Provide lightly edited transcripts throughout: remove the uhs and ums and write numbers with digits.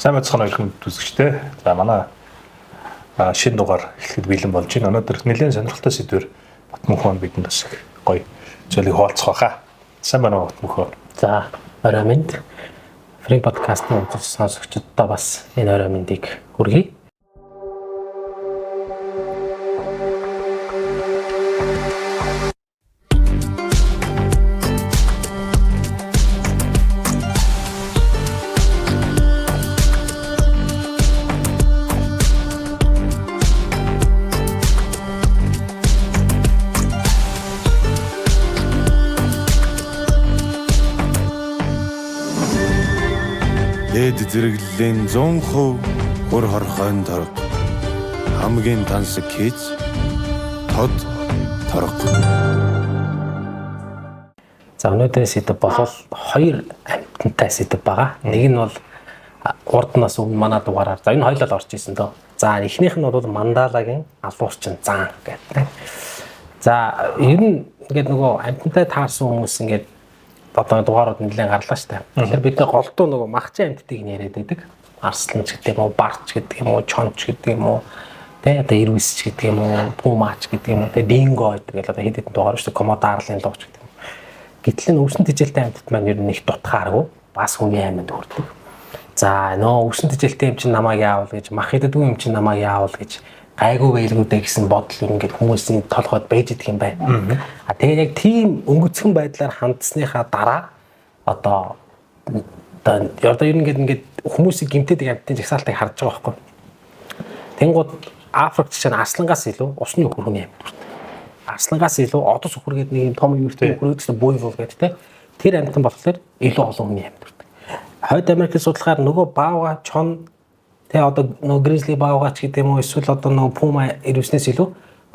Сайн байцгаана уу эрхэм үзэгчдээ. За манай шинэ дугаар эхлэхэд бэлэн болж байна. Өнөөдөр нэлээд сонирхолтой сэдвээр Батмөнхөө бидэнд бас их гоё зүйлийг хуваалцах байхаа. Сайн байна уу Батмөнхөө? За, орой минь. Free podcast-ын үзэж сонсогчдод бас энэ орой мэндийг хүргэе. Дээд зэрэглэлийн 100% хөр хорхойн торго. Хамгийн тансаг хийц тод торго. За өнөөдрийн сэдэв бол хоёр амьтантай сэдэв байгаа. Нэг нь бол урднаас өмнө манай дугаараар за энэ хоёулаа орж исэн дөө. За эхнийх нь бол Мандалагийн алуурчин зан гэдэг. За ер нь ингээд нөгөө амьтантай таарсан хүмүүс ингээд одоо дугаарууд нэлээд гарлаа штэ. Тэгэхээр бид нар голдуу нөгөө махчин амьтдыг нь яриад байдаг. Арслан ч гэдэг юм уу, барч гэдэг юм уу, чонч гэдэг юм уу, тэ одоо ирвэс ч гэдэг юм уу, пумач гэдэг юм уу, тэ динго гэдэг л одоо хэд хэдэн дугаар штэ, комодо арлын лууч гэдэг юм. Гэтэл энэ өвсөн тэжээлтэй амьтад маань ер нь их дутхааргүй бас хүний амьд хүрдэг. За нөө өвсөн тэжээлтэй юм чинь намайг яавал гэж, мах идэггүй юм чинь намайг яавал гэж гайгүй байлгүй дээ гэсэн бодол ингээд хүмүүсийн толгойд байж идэх юм байна. А тэгээд яг тийм өнгөцгөн байдлаар хандсныхаа дараа одоо одоо ер нь ингээд хүмүүсийг гэмтээдэг амьтдын жагсаалтыг харж байгаа байхгүй. Тэнгууд Африкт жишээ нь арслангаас илүү усны үхэр хүний амьд хүрдэг. Арслангаас илүү одос үхэр гэдэг нэг юм том юуртэй үхэр гэдэг буйвол гэдэг те. Тэр амьтан болохоор илүү олон хүний амьд хүрдэг. Хойд Америкийн судалгаар нөгөө баавга, чон тэ одоо нөгөө гризли баавгаач гэдэг юм уу эсвэл одоо нөгөө пума ирвэснээс илүү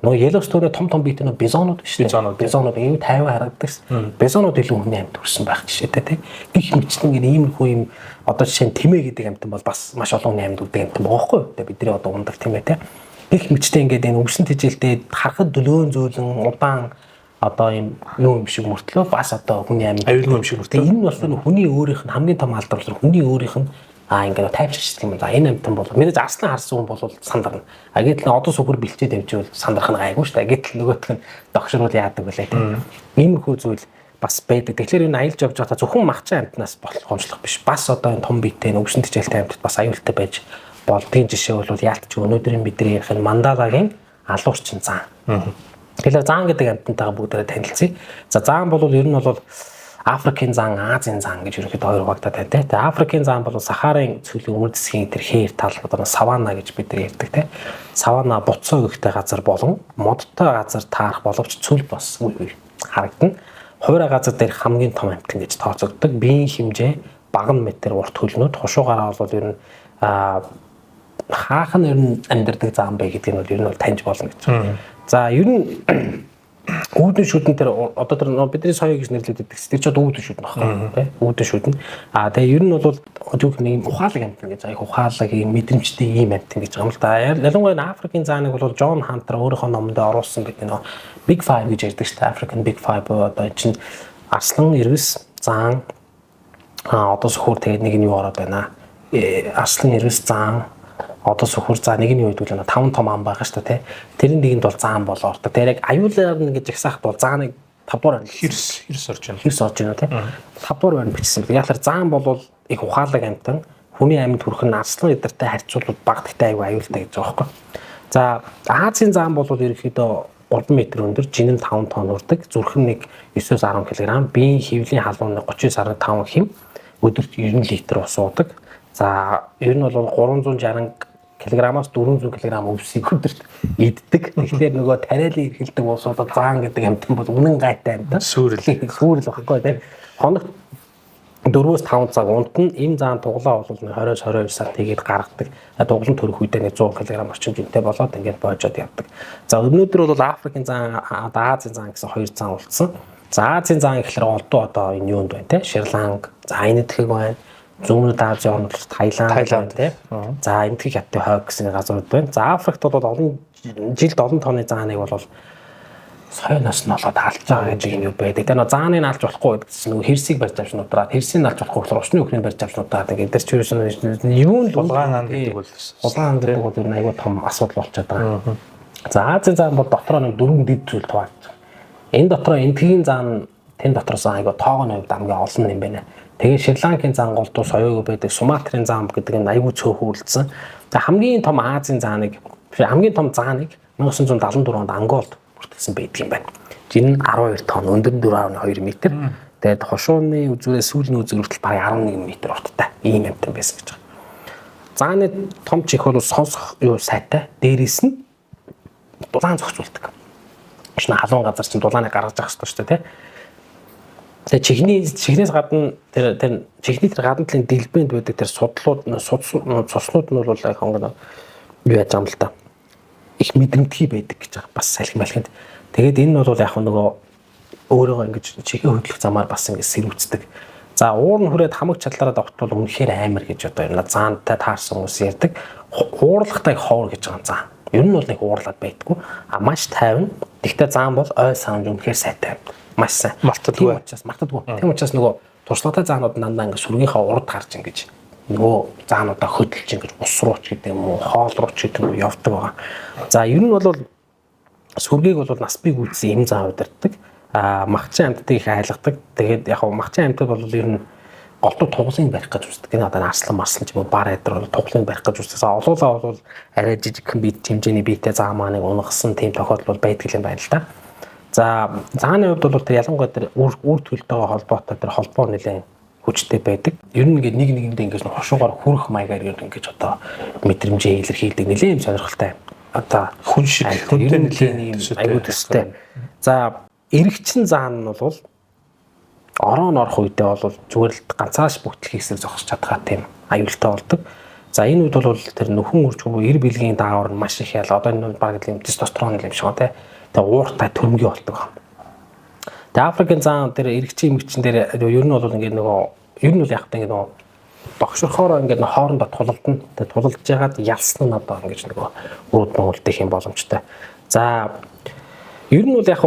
нөгөө Yellowstone-ы том том биетэй нөгөө бизонууд биш үү? Бизонууд ийм 50 харагддаг. Бизонууд илүү хүний амьд хүрсэн байх жишээтэй тий. Гэх мэтлэн ингээд иймэрхүү юм одоо жишээ нь тэмээ гэдэг амьтан бол бас маш олон хүний амьд үдэг амьтан байгаа хгүй юу? Тэ бидний одоо ундаг тэмээ тий. Гэх мэттэй ингээд энэ өвсөн тэжээлтэй харахад дөлөөн зөөлөн удаан одоо юм юу юм шиг мөртлөө бас одоо хүний амьд аюулгүй юм шиг мөртлөө. Энэ болохоор хүний өөрийнх нь хамгийн том алдар болохоор хүний өөрийнх нь ингээд тайвширчдаг юм. За энэ амьтан бол мэдээж арслан харсан хүн бол сандарна. А гэтэл одос үхэр бэлчээд явж байвал сандрах нь гайгүй шүү дээ. Гэтэл нөгөөх нь догшруул яадаг вүлээ тийм. Иймэрхүү зүйл бас байдаг. Тэгэхээр энэ аялж явж байхдаа зөвхөн махчин амьтнаас болгоомжлох биш. Бас одоо энэ том биетэй өвсөн тэжээлтэй амьтад бас аюултай байж болдгийн жишээ бол яалтч өнөөдрийн бидний ярих энэ Мандалагийн алуурчин зан. Тэгэхээр зан гэдэг амьтантайгаа бүгдээрээ танилцъя. За зан бол ер нь бол Африкийн зан, Азийн зан гэж ерөнхийдөө хоёр хуваагтаад байна те. Тэгээ Африкийн зан бол Сахарын цөлийн өмнөд хэсгийн тэр хээр тал одоо саванна гэж бид нар ярьдаг те. Саванна буцаа өгөхтэй газар болон модтой газар таарах боловч цөл бас үе үе харагдана. Хуурай газар дээр хамгийн том амьтан гэж тооцогддог. Биеийн хэмжээ баган метр урт хөлнүүд хушуугаараа бол ер нь хаах нь ер нь амьдардаг зан бай гэдгийг нь бол ер нь бол таньж болно гэж. За ер нь үүдэн шүдэн тэр одоо тэр бидний соёо гэж нэрлэдэг тэр ч одоо үүдэн шүдэн багхгүй тий үүдэн шүдэн. А тэгээ ер нь бол түүх нэг юм ухаалаг амьтан гэж их ухаалаг юм мэдрэмжтэй ийм амьтан гэж байгаа юм л да. Ялангуяа Африкийн зааныг бол Джон Хантер өөрийнхөө номонд оруулсан гэдэг нөө Big Five гэж ярьдаг шүү дээ. African Big Five одоо чинь арслан, ирвэс, заан, одоо сөхөр тэгээд нэг нь юу ороод байна. Арслан, ирвэс, заан, одоо сөхөр за нэг нь юу гэдэг вэ? 5 том ам байгаа шүү дээ, тэ. Тэрэн нэгэнд бол заан бол ордог. Тэр яг аюулаар ингэж жагсаахад бол зааныг 5 дугаар хирс орж байна. Хирс орж байна, тэ. 5 дугаар байранд бичсэн. Яг л заан бол их ухаалаг амьтан, хүний амьд хүрэх нь арслан эдэртэй харьцуулбал бага гэхдээ аюу аюултай гэж байгаа байхгүй. За Азийн заан бол ерөнхийдөө 3 м өндөр, жинэн 5 тонн хүрдэг, зүрх нь нэг 9-10 кг, биеийн хэвлийн халуун 39.5 хэм, өдөрт 90 литр ус уудаг. За ер нь бол 360 килограммаас 400 кг өвсийг өдөрт иддэг. Тэгэхээр нөгөө тариалан эрхэлдэг улсуудад заан гэдэг амьтан бол үнэн гайтай амьтан. Сүрэл. Сүрэл багхгүй тийм. Хоногт 4-5 цаг унтна. Им заан туглаа бол 20-22 сар тэгээд гаргадаг. Дуглан төрөх үедээ нэг 100 кг орчим жинтэй болоод ингээд боожоод явдаг. За өнөөдөр бол Африкийн заан, одоо Азийн заан гэсэн хоёр заан үлдсэн. За Азийн заан гэхэлэр олдоо одоо энэ юунд байна те? Шри-Ланк, за Энэтхэг байна. Зүүн Азийн орнууд Таиланд тий. За Энэтхэг хятадын хойг гэсэн газрууд байна. За Африкт бол олон жилд олон тонны зааныг бол Соёноос нь болоод алж байгаа гэдэг юм юу байдаг. Тэгээ нөө зааныг алж болохгүй гэдэг чинь нөгөө хэрсийг барьж авч нудраад, хэрсийг алж болохгүй болохоор усны өхрийг барьж авч нудраад ингээд тэр чинь юу нь Булгаан ан гэдэг бол улаан гэдэг бол ер нь айгүй том асуудал болчиход байгаа. За Азийн заан бол дотроо нэг дөрвөн дэд зүйл хуваагдж байгаа. Энэ дотроо Энэтхэгийн заан тэн дотроос айгүй тоогооны хувьд хамгийн олон юм байна. Тэгээ Шри-Ланкийн зан голдуу соёог байдаг, Суматрын зан гэдэг нь айгүй цөөхөн үлдсэн. Тэгээ хамгийн том Азийн зааныг хамгийн том зааныг 1974 онд Анголд бүртгэсэн байдаг юм байна. Жин нь 12 тонн, өндөр нь 4.2 м. Тэгээд хошууны үзүүрээс сүүлийн үзүүр хүртэл бараг 11 м урттай ийм амьтан байсан гэж байгаа. Зааны том чих бол сонсох юу сайтай. Дээрээс нь дулаан зохицуулдаг. Шинэ халуун газар чинь дулааныг гаргаж авах хэрэгтэй шүү дээ, тэ. Тэгээ чихнээс гадна тэр тэр чихний тэр гадна талын дэлбэнд байдаг тэр судлууд цуснууд нь бол яг ингээд юу яаж байгаа юм л та. Их мэдрэмтгий байдаг гэж байгаа. Бас салхи малхинд. Тэгээд энэ нь бол яг нөгөө өөрөөгөө ингэж чихээ хөдлөх замаар бас ингэж сэрүүцдэг. За уур нь хүрээд хамаг чадлаараа давтвал үнэхээр амар гэж одоо юм заантай таарсан хүмүүс ярьдаг. Уурлахтай ховор гэж байгаа заа. Ер нь бол нэг уурлаад байдаггүй. А маш тайван. Тэгтээ заан бол ой саамж үнэхээр сайтай. Маш сайн. Мартадгүй. Тийм учраас мартадгүй. Тийм учраас нөгөө туршлагатай заанууд дандаа ингэ сүргийнхаа урд гарч ингэж нөгөө заануудаа хөдөлж ингэж ус рууч гэдэг юм уу, хоол рууч гэдэг юм уу явдаг байгаа. За ер нь бол сүргийг бол нас бий гүйцсэн эм зан удирддаг. А махчин амьтдыг их айлгадаг. Тэгээд яг махчин амьтад бол ер нь голдуу туглын барих гэж үздэг. Энэ одоо арслан марслан ч юм уу бар айдар бол туглын барих гэж үздэг. Олуулаа бол арай жижигхэн бие хэмжээний биетэй заа мааныг унгасан тийм тохиолдол бол байдаг юм байна л да. За зааны хувьд бол тэр ялангуяа тэр үр төлөлтөйгөө холбоотой тэр холбоо нэлээд хүчтэй байдаг. Ер нь ингээд нэг нэгэндээ ингээд хошуугаар хүрэх маягаар ер нь ингээд одоо мэдрэмжээ илэрхийлдэг нэлээд юм сонирхолтой. Одоо хүн шиг хүнтэй нэлээд аюу төстэй. За эрэгчин заан нь бол орон орох үедээ бол зүгээр л ганцааш бүгтлэх хэсэг зогсож чадхаа тийм аюултай болдог. За энэ үед бол тэр нөхөн үржгүй эр бэлгийн даавар нь маш их ял. Одоо энэ баг л юм тестостерон юм шиг тий. Тэгээ ууртай төрмгий болдог. Тэгээ Африкийн зан тэр эрэгчин эмэгчин дээр ер нь бол ингээд нөгөө ер нь бол яг та ингээд нөгөө догшорхоороо ингээд хоорондоо тулалдана. Тэгээ тулалдж ягаад ялсан нь одоо ингээд нөгөө үүд нуулдах юм боломжтой. За ер нь бол яг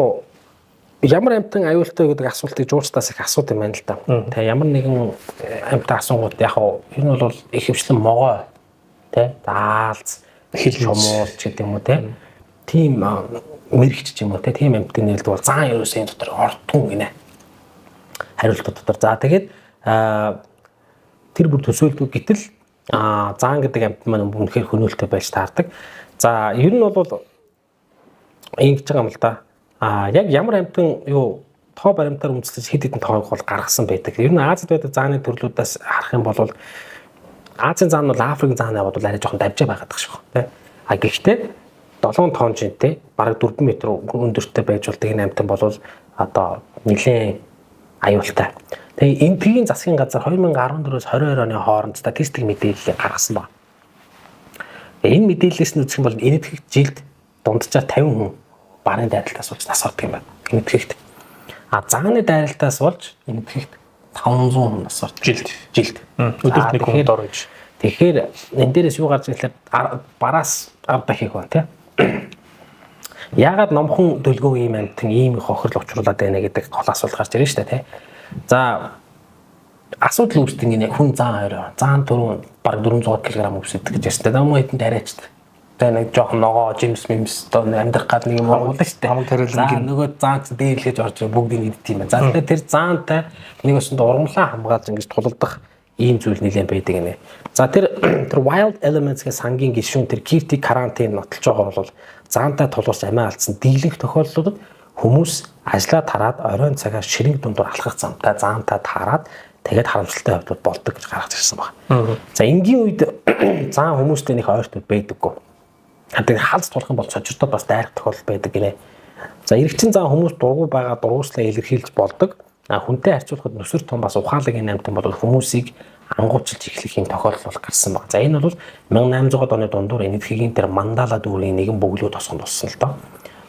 ямар амьтан аюултай гэдэг асуултыг жуурчдаас их асууд юм байна л да. Тэгээ ямар нэгэн амьтан асуугууд яг ер нь бол их хвшлэн могой тий даалц чумуул ч гэдэг юм уу тий тийм мэрэгч ч юм уу тий тийм амьтан нээлдэг бол зан ерөөсөө энэ дотор ордгоо гинэ. Хариултууд дотор. За тэгээд тэр бүр төсөөлдөг гэтэл зан гэдэг амьтан маань үнэхээр хөнөөлтэй байж таардаг. За ер нь бол ингэж байгаа юм л да. Яг ямар амьтан юу тоо баримтаар үндэслэж хэд хэдэн тоог бол гаргасан байдаг. Ер нь Азид байдаг зааны төрлүүдээс харах юм бол Азийн заан бол Африкийн зааны бол арай жоохон давжаа байгаад байгаа шүү дээ. А гэхдээ 7 тонн жинтэй бараг 4 м өндөртэй байж болдог энэ амьтан бол одоо нэлээд аюултай. Тэгээ Энэтхэгийн засгийн газар 2014-өөс 22 оны хооронд статистик мэдээллийг гаргасан байна. Энэ мэдээллээс нь үзэх юм бол Энэтхэгт жилд дунджаар 50 хүн барын дайралтаас болж нас ордог юм байна. Энэтхэгт. А зааны дайралтаас болж Энэтхэгт 500 хүн нас ордог. Жилд. Жилд. Өдөрт нэг хүн дор гэж. Тэгэхээр энэ дээрээс юу гарч ирэхлээр бараас 10 дахин их байна тий. Яагаад номхон дөлгөө ийм амьтан ийм их хохирол учруулад байна гэдэг гол асуулт гарч ирнэ шүү дээ тий. За асуудал үүсдэг юм хүн зан хоёроо. Зан түрүү бараг 400 кг өвсөдөг гэж ярьсан. Намаа хэдэн тариачдаг. За нэг жоохон ногоо, жимс, мимс одоо амьдрах гад нэг юм оруулна шүү дээ. Хамаг тариалан гин нөгөө заан ч дээрлэж орж бүгдийг идэх юм байна. За тэгэхээр тэр заантай нэг өсөнд ургамлаа хамгаалж ингэж тулалдах ийм зүйл нэлээд байдаг гинэ. За тэр Wild Elements гэх сангийн гишүүн тэр Кирти карантин нотолж байгаа бол заантай тулгарч амиа алдсан дийлэнх тохиолдлуудад хүмүүс ажлаа тараад оройн цагаар ширэнг дундуур алхах замтай заантай таарад тэгээд харамсалтай явдлууд болдог гэж гаргаж ирсэн байна. За энгийн үед заан хүмүүстэй нэг ойртууд байдаггүй. Тэгээд халз тулах юм бол цочирдоод бас дайрах тохиолдол байдаг гинэ. За эрэгчин зан хүмүүс дургу байгаа дургууслаа илэрхийлж болдог. А хүнтэй харьцуулахад нүсэр том бас ухаалаг энэ амьтан бол хүмүүсийг ангуучилж эхлэх юм тохиолдол бол гарсан баг. За энэ бол 1800 оны дундуур Энэтхэгийн тэр Мандала дүүргийн нэгэн бөглөө тосгонд болсон л доо.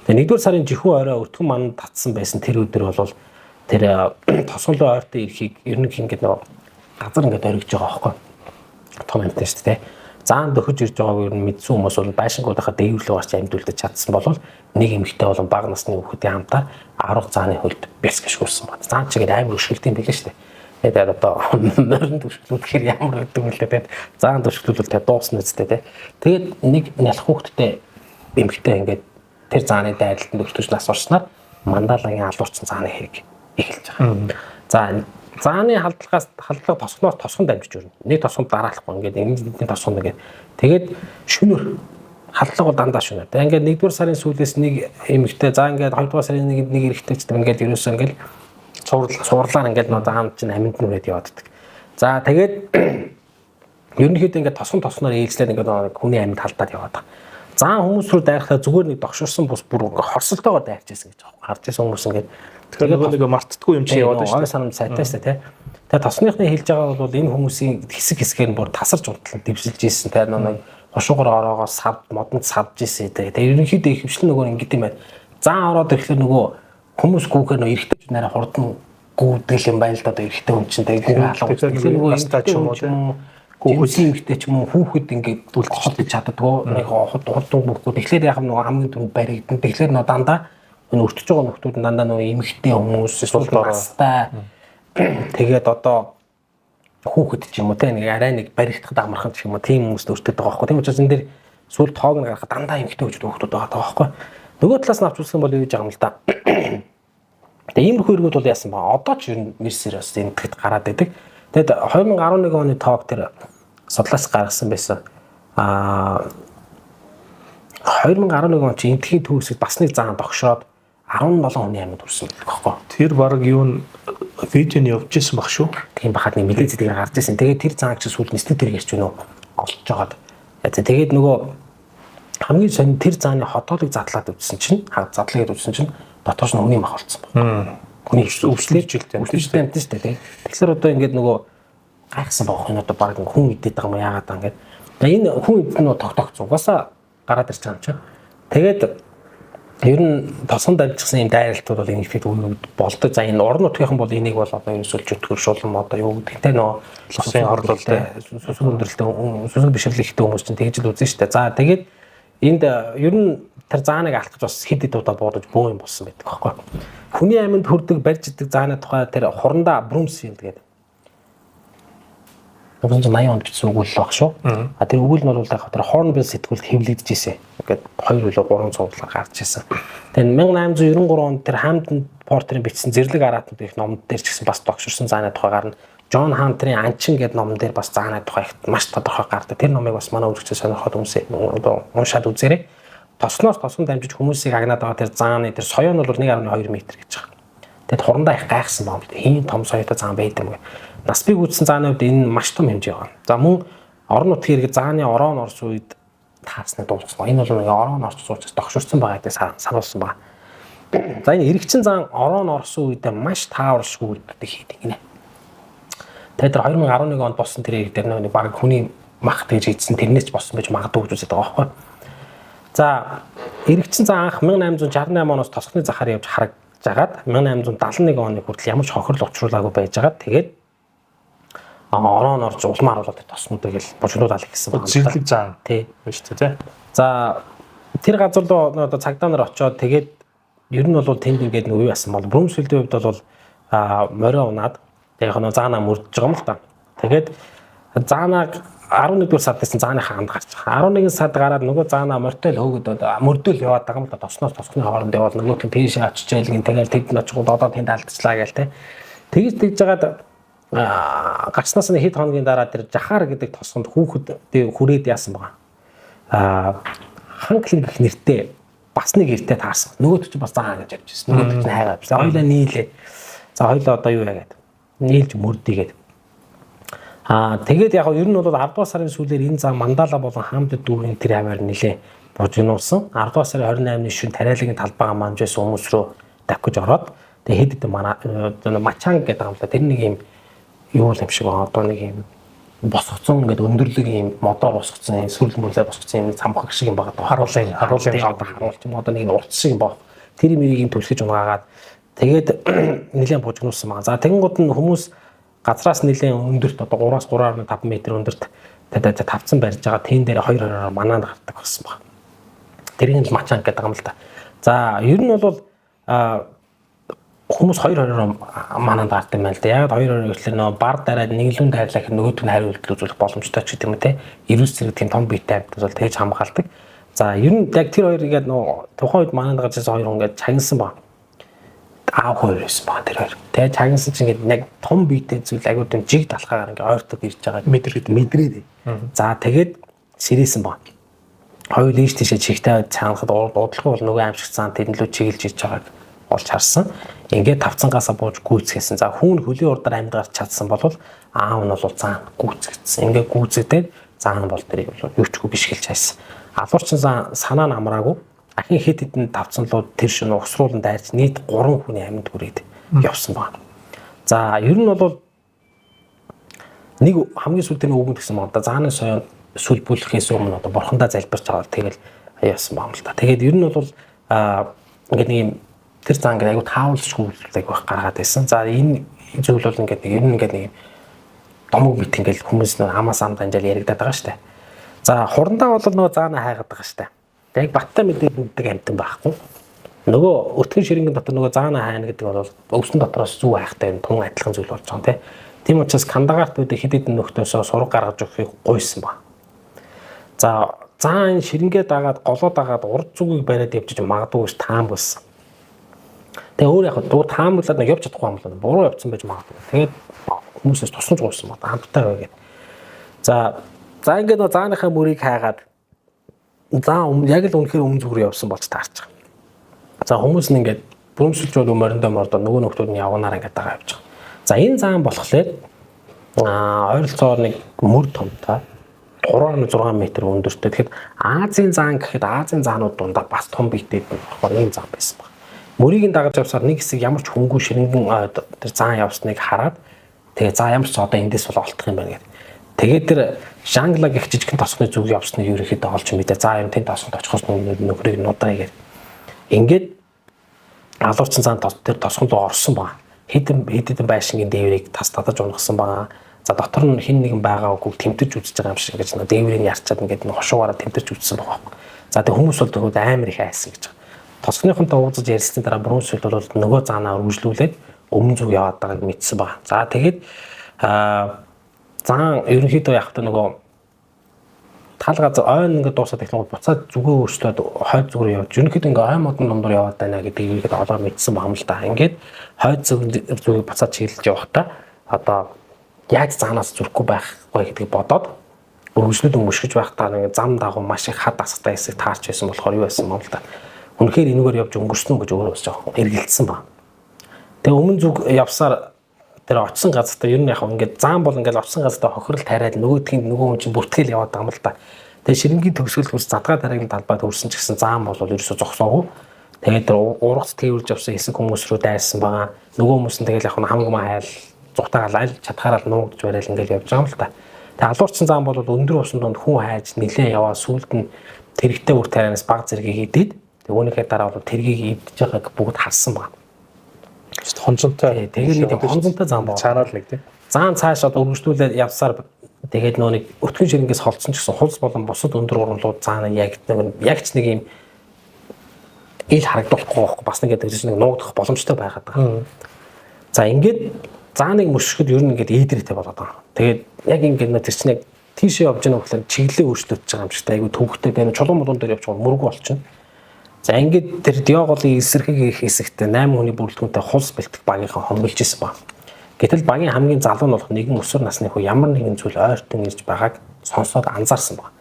Тэгээ 1-р сарын жихүү орой өтгөн манд татсан байсан тэр өдөр бол тэр тосгонлоо ойртой ирэхийг ер нь ингээд нөгөө газар ингээд оргиж байгаа байхгүй. Том амьтан шүү дээ. Заан дөхөж ирж байгааг ер нь мэдсэн хүмүүс бол байшингуудынхаа дээвэрлөө гарч амьд үлдэж чадсан бол нэг эмэгтэй болон бага насны хүүхдийн хамтаар 10 зааны хөлд бяс гიშгүүлсэн байна. Заан чигээр амар өшгөлт юм билээ шүү дээ. Тэгээд одоо морин түшглүүлэхээр ямар гэдэг юм лээ тэгээд заан түшглүүлвэл тэгээд дуусна үстэй тий. Тэгээд нэг нялх хүүхдтэй эмэгтэй ингээд тэр зааны дайралтанд өртөж нас орсноор Мандалагийн алуурчин зааны хэрэг эхэлж байгаа. За зааны халдлагаас халдлага тосгоноос тосгонд дамжиж өрнө. Нэг тосгонд дараалахгүй ингээд нэг тосгонд ингээд тэгээд шөнөр халдлага бол дандаа шөнөр. Тэгээд ингээд 1-р сарын сүүлээс нэг эмэгтэй за ингээд 2-р сарын нэг эрэгтэй ч гэдэг ингээд ерөөсөө ингээд цувралаар ингээд нөө заан чинь амьд нүрээд явааддаг. За тэгээд ерөнхийдөө ингээд тосгон тосноор ээлжлээд ингээд хүний амьд халдаад яваад байгаа. Заан хүмүүс рүү дайрахтаа зүгээр нэг догширсан бус бүр ингээд хорсолтойгоор дайрч байсан гэж байгаа. Харж байсан хүмүүс ингээд Тэгэхээр нөгөө нэг мартдаггүй юм чи яваад байна шүү дээ. Ой санамж сайтай шүү дээ тий. Тэгээ тосныхны хэлж байгаа бол энэ хүмүүсийн хэсэг хэсгээр нь бүр тасарч унтлан дэвсэлж ийсэн тий. Нэг хошуугоор ороогоо савд модонд савж ийсэн тий. Тэгээ ерөнхийдөө ихэвчлэн нөгөө ингэдэм юм байна. Заан ороод ирэхлээр нөгөө хүмүүс гүүхээр нөгөө эрэгтэй ч нарай хурдан гүйдэг юм байна л да, одоо эрэгтэй хүн чинь тэгээ гүүгээ алга. Тэгэхээр нөгөө настай ч юм уу тий. Гүүхсэн эмэгтэй ч юм уу хүүхэд ингээд үлдчихэж чаддаггүй нэг хурдан гүүхгүй. Тэгэхээр яг нөгөө хамгийн түрүүнд баригдан. Тэгэхээр нөгөө дандаа энэ өртөж байгаа нөхдүүд нь дандаа нөгөө эмэгтэй хүмүүс эсвэл настай тэгээд одоо хүүхэд ч юм уу те нэг арай нэг баригдахад амархан ч юм уу тийм хүмүүст өртөд байгаа байхгүй. Тийм учраас энэ дэр сүүл тоог нь гаргахад дандаа эмэгтэй хүүхдүүд байгаа байхгүй. Нөгөө талаас нь авч үзэх юм бол юу гэж байгаа юм л да. Тэгээ иймэрхүү эргүүд бол яасан ба одоо ч ер нь нэрсээр бас энтгэд гараад байдаг. Тэгэд 2011 оны тоог тэр судлаач гаргасан байсан. 2011 он чи энтхийн төгсөд бас нэг заан догшоод 17 хүний амьд хүрсэн гэдэг байхгүй. Тэр баг юу н видеоны явж исэн баг шүү. Тийм бахад нэг мэдээ зэдгээр гарч исэн. Тэгээд тэр заан чи сүүлд нислэг тэр ярьж байна уу? Олж жагаад. Тэгээд нөгөө хамгийн сонин тэр зааны хотоолыг задлаад үзсэн чинь, задлаад үзсэн чинь дотоос нь хүний мах олцсон байна. Хүний өвчлөж жилтэй амт шүү дээ. Тэгэхээр одоо ингээд нөгөө гайхсан байгаа хүн одоо баг хүн идээд байгаа юм яагаад аа ингээд. Энэ хүн идэх нь тогтоогц угаасаа гараад ирж байгаа юм чинь. Тэгээд ер нь тосгон дамжчихсан юм дайралтууд бол энэ ихэд болдог. За энэ орон нутгийнхан бол энийг бол одоо ерөөсөө чөтгөр шулам одоо юу гэдэг те нөө сусын хорлолтой сүсэг өндөрлөлтэй сүсэг бишрэл ихтэй хүмүүс чинь тэгж л үзэн штэ. За тэгээд энд ер нь тэр зааныг алхаж бас хэд хэд удаа буудаж бөө юм болсон байдаг байхгүй. Хүний амьд хүрдэг барьж идэг зааны тухай тэр хурандаа Брумсфилд гэдэг 1980 онд бичсэн өгүүлэл баг шүү. А тэр өгүүлэл нь бол яг тэр Hornbill сэтгүүлд хэвлэгдэж ирсэн. Ингээд 2 үлээ 3 цувралаар гарч ирсэн. Тэгээд 1893 онд тэр Hampden Porter-ын бичсэн Зэрлэг араатанд гэх номд дээр ч гэсэн бас догширсан зааны тухай гарна. Джон Хантерын Анчин гэдэг номон дээр бас зааны тухай их маш тодорхой гардаг. Тэр номыг бас манай үзэгчид сонирхоод хүмүүсээ одоо уншаад үзээрэй. Тосноос тосон дамжиж хүмүүсийг агнаад байгаа тэр зааны тэр соёо нь бол 1.2 м гэж байгаа. Тэгэд хурандаа их гайхсан байна. Ийм том соёотой заан байд юм гэ. Нас бий гүйцсэн зааны хувьд энэ маш том хэмжээ байна. За мөн орон нутгийн иргэд зааны орон орсон үед таарсныг дуулсан. Энэ бол нэг орон орч сууч догширсан байгаа гэдэг сануулсан байна. За энэ эрэгчин заан орон орсон үедээ маш тааваршгүй үйлдэлийг хийдэг гинэ. Тэгээд тэр 2011 онд болсон тэр хэрэг дээр нэг баг хүний мах тэгж хийдсэн тэрнээс ч болсон байж магадгүй гэж үздэг байгаа байхгүй. За эрэгчин заан анх 1868 оноос тосгоны захаар явж харагдж агаад 1871 оны хүртэл ямар ч хохирол учруулаагүй байжгаад тэгээд орон орж улмаар болоод тоснуудыг л бужигнууд алах гэсэн байна. Зэрлэг заан. Тий. Байна шүү дээ, тий. За тэр газар руу одоо цагдаа нар очиод тэгээд ер нь бол тэнд ингээд нэг юу яасан бол Брумсфилдийн хувьд бол морио унаад яг нөө заанаа мөрдөж байгаа юм л та. Тэгээд заанаа 11-р сард гэсэн зааныхаа анд гарч байгаа. 11 сард гараад нөгөө заанаа морьтой л хөөгд мөрдөөл яваад байгаа юм л та. Тосноос тосгоны хооронд яваад нөгөөх нь тийшээ очиж айлгин тэгэл тэд нь очиход одоо тэнд алдчихлаа гээл те. Тэгж тэгж жагаад гарснаас нь хэд хоногийн дараа тэр Жахар гэдэг тосгонд хүүхэд хүрээд яасан байгаа. Ханклин гэх нэртэй бас нэг эртээ таарсан. Нөгөөд чинь бас заан гэж явж ирсэн. Нөгөөд чинь хайгаа явсан. Хоёлаа нийлээ. За хоёлаа одоо юу яагаад нийлж мөрдийгээд. Тэгээд яг ер нь бол 10 дугаар сарын сүүлээр энэ зам Мандала болон Хамдад дүүргийн тэр хаваар нэлээ бужигнуулсан. 10 дугаар сарын 28-ны шөнө тариалагын талбайгаа мамжээс хүмүүс рүү давхиж ороод тэгээ хэд хэдэн манай Мачанг гэдэг юм л да. Тэр нэг юм юу юм шиг байгаа. Одоо нэг юм босгоцсон ингээд өндөрлөг юм модоор босгоцсон юм сүрэл мөрлөө босгоцсон юм цамхаг шиг юм байгаа. Харуулын харуулж юм одоо нэг урт шиг юм баг. Тэр мэрийг юм түлхэж унгаагаад тэгээд нэлээд бужигнуулсан байгаа. За тэгэнгүүт нь хүмүүс газраас нэлээд өндөрт одоо 3-аас 3.5 м өндөрт Тэгээд тавцан барьж байгаа тэн дээр 2 2-оор манаанд гардаг болсон баг. Тэрийг л мачан гэдэг юм л да. За ер нь бол хүмүүс 2 2-оор манаанд гардаг юм байна л да. Яг 2 2 гэхлээр нөгөө бар дараад нэг лүн тайрлаа гэхэд нөгөөдг нь хариу үйлдэл үзүүлэх боломжтой ч гэдэг юм те. Эрүүл зэрэг тийм том биетэй амьтад бол тэгж хамгаалдаг. За ер нь яг тэр хоёр ингээд нөгөө тухайн үед манаанд гарч ирсэн хоёр хүн ингээд чагнасан баг. Аав хоёр байсан баг тэр хоёр. Тэгээ чагнасан чинь ингээд яг том биетэй зүйл айгуу тийм жиг далхаагаар ингээд ойртоод ирж байгаа мэдрээд мэдрээд. За тэгээд сэрээсэн баг. Хоёр ийш тийшээ чигтэй цаанахад удалгүй бол нөгөө аимшиг цаан тэрэн лөө чиглэж ирж байгааг олж харсан. Ингээд тавцангаасаа бууж гүйцгээсэн. За хүн хөлийн урдаар амьд гарч чадсан бол аав нь бол заан гүйцэгдсэн. Ингээд гүйцэгдээд заан бол тэрийг бол юучгүй бишгэлж хайсан. Алуурчин зан санаа нь амраагүй. Ахин хэд хэдэн тавцан руу тэр шөнө угсруулан дайрч нийт 3 хүний амьд хүрээд явсан байна. За ер нь бол нэг хамгийн сүүлд тэр өвгөн гэсэн байна да. Зааны соён сүл бүлэхээс өмнө одоо бурхандаа залбирч аваад тэгэл явсан байна л да. Тэгээд ер нь бол ингээд нэг юм тэр зан ингээд айгу таавалшгүй үйлдэл айгу их гаргаад байсан. За энэ зүйл бол ингээд нэг ер нь ингээд нэг юм домог бит ингээд хүмүүс нөө амаас ам данжаал яригадаад байгаа штэ. За хурандаа бол нөгөө заана хайгаад байгаа штэ. Яг баттай мэдээд мэддэг амтан байхгүй. Нөгөө өтгөн ширэнгэн дотор нөгөө заана хайна гэдэг бол өвсөн дотроос зүү хайхтай юм тун адилхан зүйл болж байгаа юм те. Тийм учраас Кандагарт байдаг хэд хэдэн нөхдөөсөө сураг гаргаж өгөхийг гуйсан ба. За заан ширэнгээ дагаад голоо дагаад урд зүгийг бариад явчих магадгүй гэж таамагласан. Тэгээ өөр яг дуу таамаглаад нэг явж чадахгүй юм байна. Буруу явцсан байж магадгүй. Тэгээд хүмүүсээс тусламж гуйсан ба хамттай бай гэд. За за ингээд нөгөө зааныхаа мөрийг хайгаад заа яг л үнэхээр өмнө зүгээр явсан болж таарч байгаа. За хүмүүс нь ингээд бүрэмсэлж бол мориндоо мордоо нөгөө нөхдүүд нь явганаар ингээд дагаа явж байгаа. За энэ заан болохоор ойролцоогоор нэг мөр томтой 3.6 м өндөртэй. Тэгэхэд Азийн заан гэхэд Азийн заанууд дундаа бас том биетэй болохоор ийм заан байсан баг. Мөрийг нь дагаж явсаар нэг хэсэг ямар ч хөнгүү ширэнгэн тэр заан явсныг хараад тэгээ за ямар ч одоо эндээс бол олдох юм байна гэдэг. Тэгээд тэр Жанглаг их жижигхэн тосгоны зүг явсныг ерөнхийдөө олж мэдээ. За юм тэнд тосгонд очихоос нөхрийг нудраа гэдэг. Ингээд алуурчин заан тэр тосгон руу орсон баг. Хэдэн хэдэн байшингийн дээврийг тас татаж унгасан байгаа. За дотор нь хэн нэгэн байгаа үгүй тэмтэрч үзэж байгаа юм шиг гэж нөө дээврийг ярчаад ингээд нөх хошуугаараа тэмтэрч үзсэн байгаа байхгүй. За тэг хүмүүс бол тэгвэл амар их айсан гэж байгаа. Тосгоныхонтой уулзаж ярилцсаны дараа Брунсвилл бол нөгөө заанаа өргөжлүүлээд өмнө зүг яваад байгааг мэдсэн баг. За тэгээд зан ерөнхийдөө яг та нөгөө тал газар ойн ингээд дуусаад эхлэнгүүт буцаад зүгөө өөрчлөөд хойд зүг рүү явж ерөнхийдөө ингээд ой модон дундуур яваад байна гэдгийг ерөнхийдөө олоо мэдсэн байгаа юм л да. Ингээд хойд зүгийг буцаад чиглэж явахдаа одоо яаж заанаас зүрхгүй байхгүй гэдгийг бодоод өргөжлөд өмшгөж байхдаа ингээд зам дагуу маш их хад асгатай хэсэг таарч байсан болохоор юу байсан юм л да. Үнэхээр энэгээр явж өнгөрсөн үү гэж өөрөө бас жоохон эргэлдсэн баг. Тэгээ өмнө зүг явсаар тэр очсон газартаа ер нь яг ингээд заан бол ингээд очсон газартаа хохирол тариад нөгөөдхийн нөгөө хүн чинь бүртгэл яваад байгаа юм л да. Тэгээ ширэнгийн төгсгөл хөрс задгаа тариагийн талбайд хүрсэн ч гэсэн заан бол ерөөсө зогсоогүй. Тэгээд тэр ургац тээвэрлж явсан хэсэг хүмүүс рүү дайрсан байгаа. Нөгөө хүмүүс нь тэгэл яг хамгамаа хайл зугтаагаал аль чадхаараа л нуугдж барайл ингээд явж байгаа юм л да. Тэгээ алуурчин заан бол өндөр усан дунд хүн хайж нилээн яваа сүүлд нь тэрэгтэй үр тарианаас баг зэргийг идээд тэг үүнийхээ дараа бол тэргийг эвдэж байгааг бүгд харсан байна. Хонцонтой. Тэгээд нэг хонцонтой зам байна. Цаанаа л нэг тийм. Заан цааш одоо өргөжлүүлээд явсаар тэгээд нөө нэг өтгөн ширэнгээс холдсон ч гэсэн хулс болон бусад өндөр ургамлууд заана яг яг ч нэг юм ил харагдуулахгүй байхгүй бас нэг гэдэг чинь нэг нуугдах боломжтой байгаад байгаа. За ингээд зааныг мөшгөхөд ер нь ингээд ээдрээтэй болоод байгаа. Тэгээд яг ингээд нөө тэр чинь яг тийшээ явж байгаа гэхлээр чиглэлээ өөрчлөгдөж байгаа юм шиг та айгу төвхтэй байна. Чулуун мулуун дээр явж байгаа мөргүү болчихно. За ингээд тэр Диоголын эсэрхэг их хэсэгтээ 8 хүний бүрэлдэхүүнтэй хулс бэлтгэх багийнхаа хомболж исэн баг. Гэтэл багийн хамгийн залуу нь болох нэгэн өсвөр насны хүү ямар нэгэн зүйл ойртон ирж байгааг сонсоод анзаарсан баг.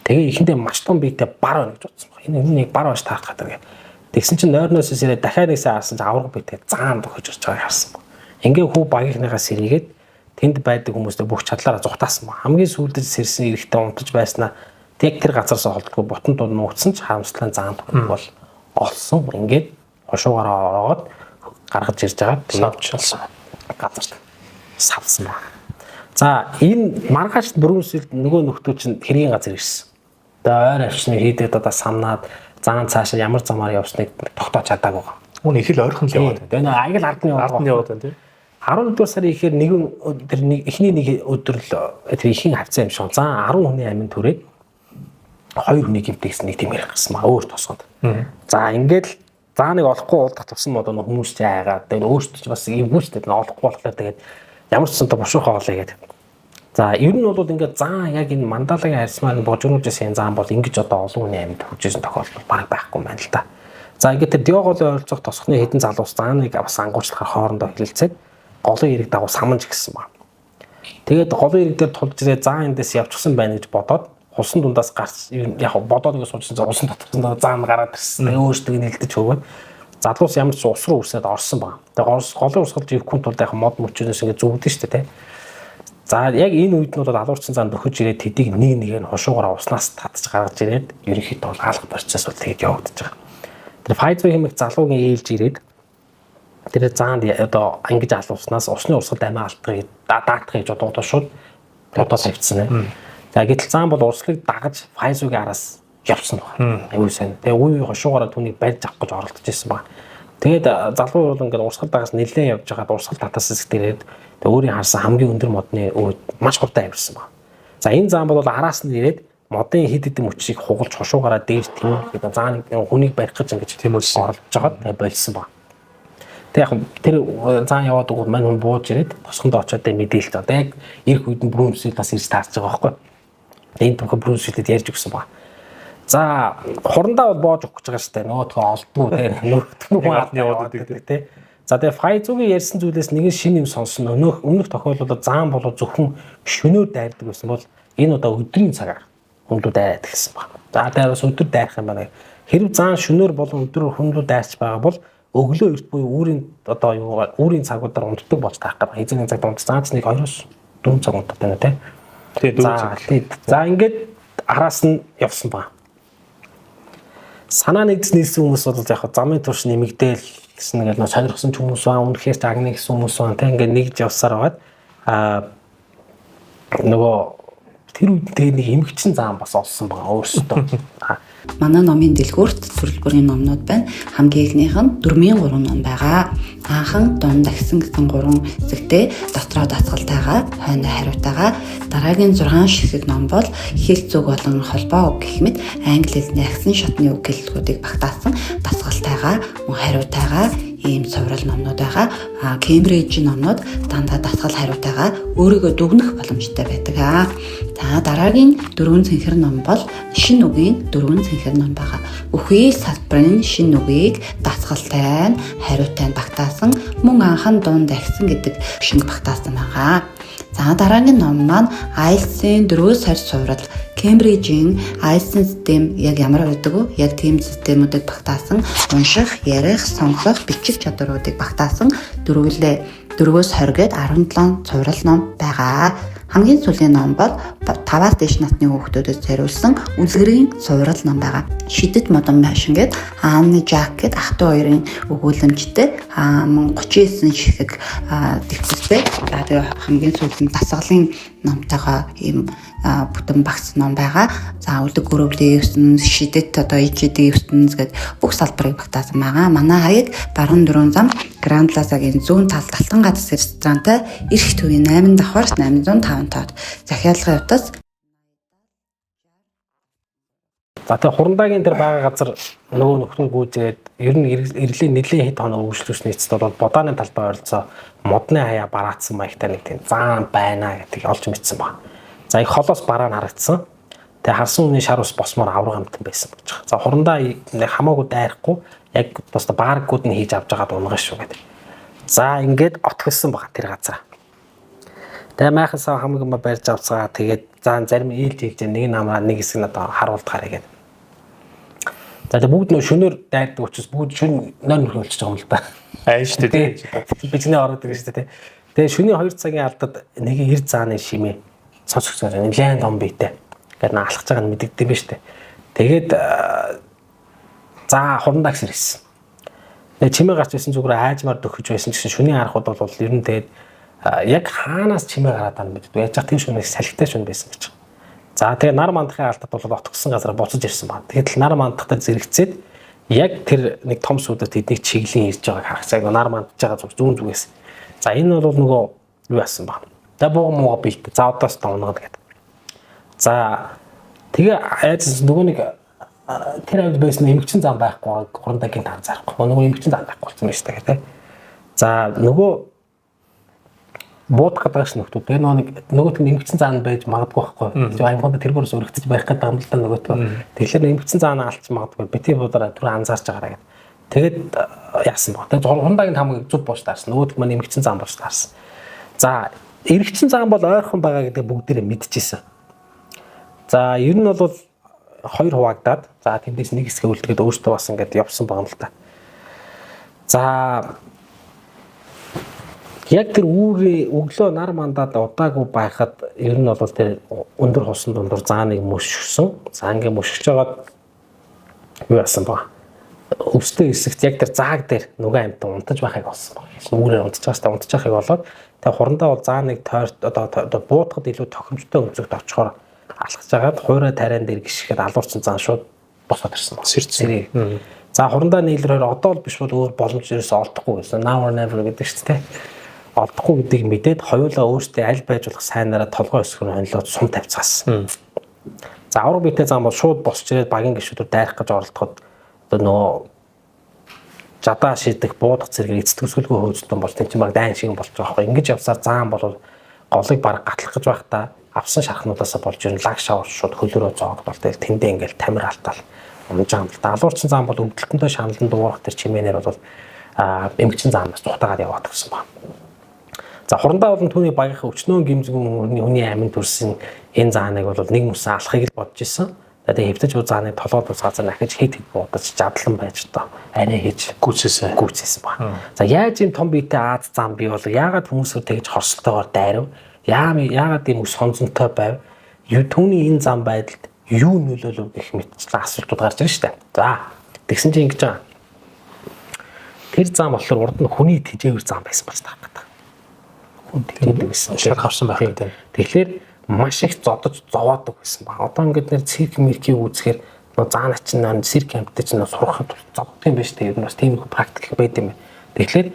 Тэгээ эхэндээ маш том биетэй бар байна гэж бодсон баг. Энэ нэг бар байж таарах гэдэг. Тэгсэн чинь нойрноос ирээд дахиад нэг сайн харсан чинь авраг биетэй заан тохиж ирж байгааг харсан баг. Ингээ хүү багийнхныхаа сэрийгээд тэнд байдаг хүмүүстэй бүх чадлаараа зугатаасан баг. Хамгийн сүүлд сэрсэн эрэхтэй унтаж байснаа тэг тэр газараас холдгүй ботон дунд нуугдсан ч харамсалтай заан тохиол бол олсон. Ингээд хошуугаараа ороогоод гаргаж ирж байгаа. Тэгээд газар савсан байна. За энэ маргааш Брунсвилд нөгөө нөхдөө чинь хэргийн газар ирсэн. Тэгээ ойр авчны хийдээд одоо самнаад заан цаашаа ямар замаар явсныг тогтоож чадаагүй байгаа. Үн их л ойрхон л яваад. Тэгээ нөгөө аяг л ард нь яваад. Ард нь яваад байна тий. 11-р сарын ихээр нэгэн тэр нэг эхний нэг өдөр л тэр ихэн хавцаа юм шиг. Зан 10 хүний амин түрээд 2 хүний гэмтээсэн нэг тийм ярих гарсан маа өөр тосгонд. За ингээд л зааныг олохгүй уулдах тусам одоо нөх хүмүүс ч айгаад тэгээд өөртөө ч бас эвгүй ч тэгээд олохгүй болохоор тэгээд ямар ч юмтай бушуухан олъё гэдэг. За ер нь бол ингээд зан яг энэ мандалагын харьсмаар божигнуулж байсан зан бол ингэж одоо олон хүний амьд хүрчээсэн тохиолдол баг байхгүй байна л да. За ингээд тэр диоголын ойролцоох тосхны хэдэн залуус зааныг бас ангуучлахаар хоорондоо хэлэлцээд голын эрэг дагуу саманж гисэн баг. Тэгээд голын эрэг дээр тулж ирээ зан эндээс явчихсан байна гэж бодоод хулсан дундаас гарч яг бодоод ингэ суужсэн заа усан дотор заан гараад ирсэн. Тэгээ өөртөө нэлдэж хөвөөд залуус ямар ч ус руу үрсээд орсон баг. Тэгээ голын урсгалж ирэхгүй тулд яг мод мөчнөөс ингэ зүгдэн штэ тэ. За яг энэ үед нь бол алуурчин зан дөхөж ирээд тэдийг нэг нэгээр нь хушуугаараа уснаас татж гаргаж ирээд ерөнхийдөө бол алах процесс бол тэгээд явагдаж байгаа. Тэр Pfizer хэмээх залуугийн ээлж ирээд тэр заанд одоо ангиж алууснаас усны урсгалд амиа алдахыг даатгах гэж одоо шууд одоо тавьчихсан. За гэтэл заан бол урсгалыг дагаж Pfizer-ийн араас явсан байна. Аюул сайн. Тэгээ үе хошуугаараа түүнийг барьж авах гэж оролдож ирсэн байна. Тэгээд залуу бол ингээд урсгал дагаж нэлээд явж байгаад урсгал татаас хэсэг дээрээд тэгээ өөрийн харсан хамгийн өндөр модны өөд маш хурдан авирсан байна. За энэ зам бол араас нь ирээд модын хэд хэдэн мөчийг хугалж хошуугаараа дээш тийм гэдэг зааныг хүнийг барих гэж ингэж тийм оролдож байгаад тэгээ болсон байна. Тэг яг тэр зан яваад өгвөл мань хүн бууж ирээд тосгонд очиод мэдээлж байгаа. Яг ирэх үед нь Брүнсвил бас ирж таарч байгаа байхгүй. Энэ тухай Брүнсвилд ярьж өгсөн байна. За хурандаа бол боож өгөх гэж байгаа шүү дээ. Нөгөөдхөө олдгоо те. Нөгөөдхөө хүн алд яваад байдаг те. За тэгээ Файзугийн ярьсан зүйлээс нэгэн шин юм сонсон. Өмнөх тохиолдолд заан болоо зөвхөн шөнөөр дайрдаг байсан бол энэ удаа өдрийн цагаар хүндүүд дайраад эхэлсэн байна. За тэгээ бас өдөр дайрах юм байна. Хэрв заан шөнөөр болон өдрөөр хүндүүд дайрч байгаа бол өглөө эрт буюу үүрийн одоо юугаар үүрийн цагуудаар унтдаг болж таах гэдэг. Эзэн цагт унтсан ч нэг 2-4 цаг унтдаг байна те. Тэгээ 4 цаг. За ингээд араас нь явсан байна. Санаа нэгдс нийлсэн хүмүүс бол яг замын турш нэмэгдээл гэсэн нэг л сонирхсон ч хүмүүс ба үнэхээр ч агны гэсэн хүмүүс ба тэг ингээд нэгж явсаар байгаад нөгөө тэр үед тэгээ нэг эмгчин зам бас олсон байгаа өөрсдөө. Манай номын дэлгүүрт төрөл бүрийн номнууд байна. Хамгийн эхнийх нь 4-ийн 3 ном байгаа. Анхан дунд агсан гэсэн 3 хэсэгтээ дотроо дасгалтайгаа, хойно хариутайгаа. Дараагийн 6 ширхэг ном бол хэл зүг болон холбоо үг гэх мэт англи хэлний агсан шатны үг гэллгүүдийг багтаасан дасгалтайгаа, мөн хариутайгаа ийм цуврал номнууд байгаа. А Кембрижийн номнууд дандаа дасгал хариутайгаа өөрийгөө дүгнэх боломжтой байдаг. За дараагийн 4 цэнхэр ном бол шинэ үгийн 4 цэнхэр ном байгаа. Бүхий салбарын шинэ үгийг дасгалтай нь хариутай нь багтаасан мөн анхан дунд ахисан гэдэг шинэ багтаасан байгаа. За дараагийн ном маань IELTS-ийн 4-20 цуврал. Кембрижийн IELTS-ийн систем яг ямар байдаг вэ? Яг тийм системүүдэд багтаасан унших, ярих, сонсох, бичих чадваруудыг багтаасан 4-20 гээд 17 цуврал ном байгаа. Хамгийн сүүлийн ном бол 5-аас дээш насны хүүхдүүдэд зориулсан үлгэрийн цуврал ном байгаа. Шидэт модон байшин гээд Анны Жак гээд ах トゥ хоёрын өгүүлэмжтэй мөн 39 ширхэг дэвтэртэй. За тэгээ хамгийн сүүлд нь дасгалын номтойгоо ийм бүтэн багц ном байгаа. За үлэг гөрөвлийн ертөнц, шидэт одоо ижидэг ертөнц гээд бүх салбарыг багтаасан байгаа. Манай хаяг Баруун дөрвөн зам Гранд Плазагийн зүүн талд Алтан газар ресторантай эрх төвийн 8 давхар 805 тоод захиалгын утас. За тэгээ хурандаагийн тэр байгаа газар нөгөө нөхөр гүйжээд ер нь ирлийн нэлээд хэд хоног үргэлжлүүлсний эцэст бол бодааны талбай ойролцоо модны хаяа бараацсан маягтай нэг тийм заан байна гэдгийг олж мэдсэн баг. За их холоос бараа нь харагдсан. Тэгээ харсан хүний шар ус босмоор авраг амтан байсан гэж байгаа. За хурандаа хамаагүй дайрахгүй яг бас бааргууд нь хийж авч байгаад унгана шүү гэдэг. За ингээд отгосон баг тэр газар. Тэгээ майхан сав хамаг юм барьж авцгаа. Тэгээд заа зарим ээлж ээлж нэг намаа нэг хэсэг нь одоо харуулдахаарэ гэдэг. За тэгээ бүгд нөө шөнөөр дайрдаг учраас бүгд шөн нойр нөхөр болчихж байгаа юм л да. Айн шүү дээ. Бичнээ ороод ирж шүү дээ. Тэгээ шөнийн 2 цагийн алдад нэг эр зааны шимээ сонсогдсон. Нэлээд том биетэй. Ингээд наа алхаж байгаа нь мэдэгдэм байх шүү дээ. Тэгээд за хурандаа гэсэн ирсэн. Тэгээ чимээ гарч ирсэн зүгээр айжмаар дөхөж байсан гэсэн шөнийн харахад бол ер нь тэгээд яг хаанаас чимээ гараад байгаа нь мэддэг. Яаж ч тийм шөнөөс салхитай шөн байсан гэж. За тэгээ нар мандахын алдад бол отгосон газар буцаж ирсэн байна. Тэгэхэд л нар мандахтаа зэрэгцээд Яг тэр нэг том сүйдэр тэднийг чиглэн ирж байгааг харах. Яг нар мандж байгаа зүг зүүн зүгээс. За энэ бол нөгөө юу яасан ба. За бууга мууга бэлт. За одоос тоногд гэдэг. За тэгээ яаж нөгөө нэг тэр авид байсан эмгчин зам байхгүй байгааг хурандаагийн анзаарахгүй. Нөгөө эмгчин зам байхгүй болсон байна шүү дээ тий. За нөгөө буудах гэдэг шин нөхдүүд тэгээ нөгөө нэг нөгөөт нь эмгчин заан байж магадгүй байхгүй. Тэр аимханд тэр бүрс өргөцөж байх гэдэг юм л да нөгөөт. Тэгэхээр эмгчин заанаа алдчих магадгүй. Бити буудараа түр анзаарч байгаараа гэд. Тэгээд яасан бэ? Тэгээд хурандаагийн хамаг зүв бууж таарсан. Нөгөөт маань эмгчин заан бууж таарсан. За эргэчин заан бол ойрхон байгаа гэдэг бүгдээрээ мэдчихсэн. За ер нь бол хоёр хуваагдаад за тэндээс нэг хэсгээ үлдгээд өөртөө бас ингээд явсан байгаа юм л та. За яг тэр үүрээ өглөө нар мандаад удаагүй байхад ер нь бол тэр өндөр хусан дундуур зааныг мөшгсөн. За ингээд мөшгөж байгаад юу яасан ба. Өвстэй хэсэгт яг тэр зааг дээр нөгөө амьтан унтаж байхыг олсон баг. Үүрээр унтаж байгаастай унтаж байхыг олоод тэгээ хурандаа бол зааныг тойрт одоо буудахад илүү тохиромжтой өнцөгт очихоор алхаж агаад хуурай тариан дээр гიშгэхэд алуурчин зан шууд босоод ирсэн баг. Сэрцэн. За хурандаа нийлрээр одоо л биш бол өөр боломж ерөөсөө олдохгүй гэсэн. Now or never гэдэг шүү дээ. Олдохгүй гэдгийг мэдээд хоёулаа өөрсдөө аль байж болох сайнараа толгой өсгөр хонилоод сум тавьцгаасан. За авраг биетэй зам бол шууд босч ирээд багийн гишүүдээр дайрах гэж оролдоход одоо нөгөө жадаа шийдэх буудах зэрэг эцэс төсгөлгүй хөөцөлтөн бол тэн чинь баг дайн шиг болж байгаа байхгүй. Ингэж явсаар заан бол голыг баг гатлах гэж байхдаа авсан шархнуудаасаа болж ер нь лаг шавар шууд хөлөөрөө зоогдол тэгэл тэндээ ингээл тамир алтаал унж байгаа юм л да. Алуурчин зам бол өвдөлтөнтэй шаналн дуурах тэр чимээнээр бол эмгчин заанаас зүхтаагаад яваад гисэн баг. За хурандаа болон түүний багийнхаа өчнөөн гимзгүн хүний аминд төрсэн энэ зааныг бол нэг мөсөн алахыг л бодож исэн. Тэгээ хэвтэж буй зааныг толгой тус газар нахиж хэд хэд буудаж жадлан байж одоо арай хийж гүйцээсэн гүйцээсэн баг. За яаж ийм том биетэй Аз зам бий болов? Яагаад хүмүүсээр тэгж хорсолтойгоор дайрав? Яагаад ийм өс хонзонтой байв? Юу түүний энэ зам байдалд юу нөлөөлөв гэх мэтчлэн асуултууд гарч ирж штэ. За тэгсэн чинь ингэж байгаа. Тэр зам болохоор урд нь хүний тэжээвэр зам байсан болж таах гэдэг. Хүн тэжээдэг байсан. Шарх авсан байх гэдэг. Тэгэхээр маш их зодож зовоодог байсан ба. Одоо ингээд нэр цирк мэркийг үзэхээр нөө заана чинь наа цирк амттай чинь сурахад зовдөг юм байна шүү дээ. Ер нь бас тийм их практик байд юм байна. Тэгэхээр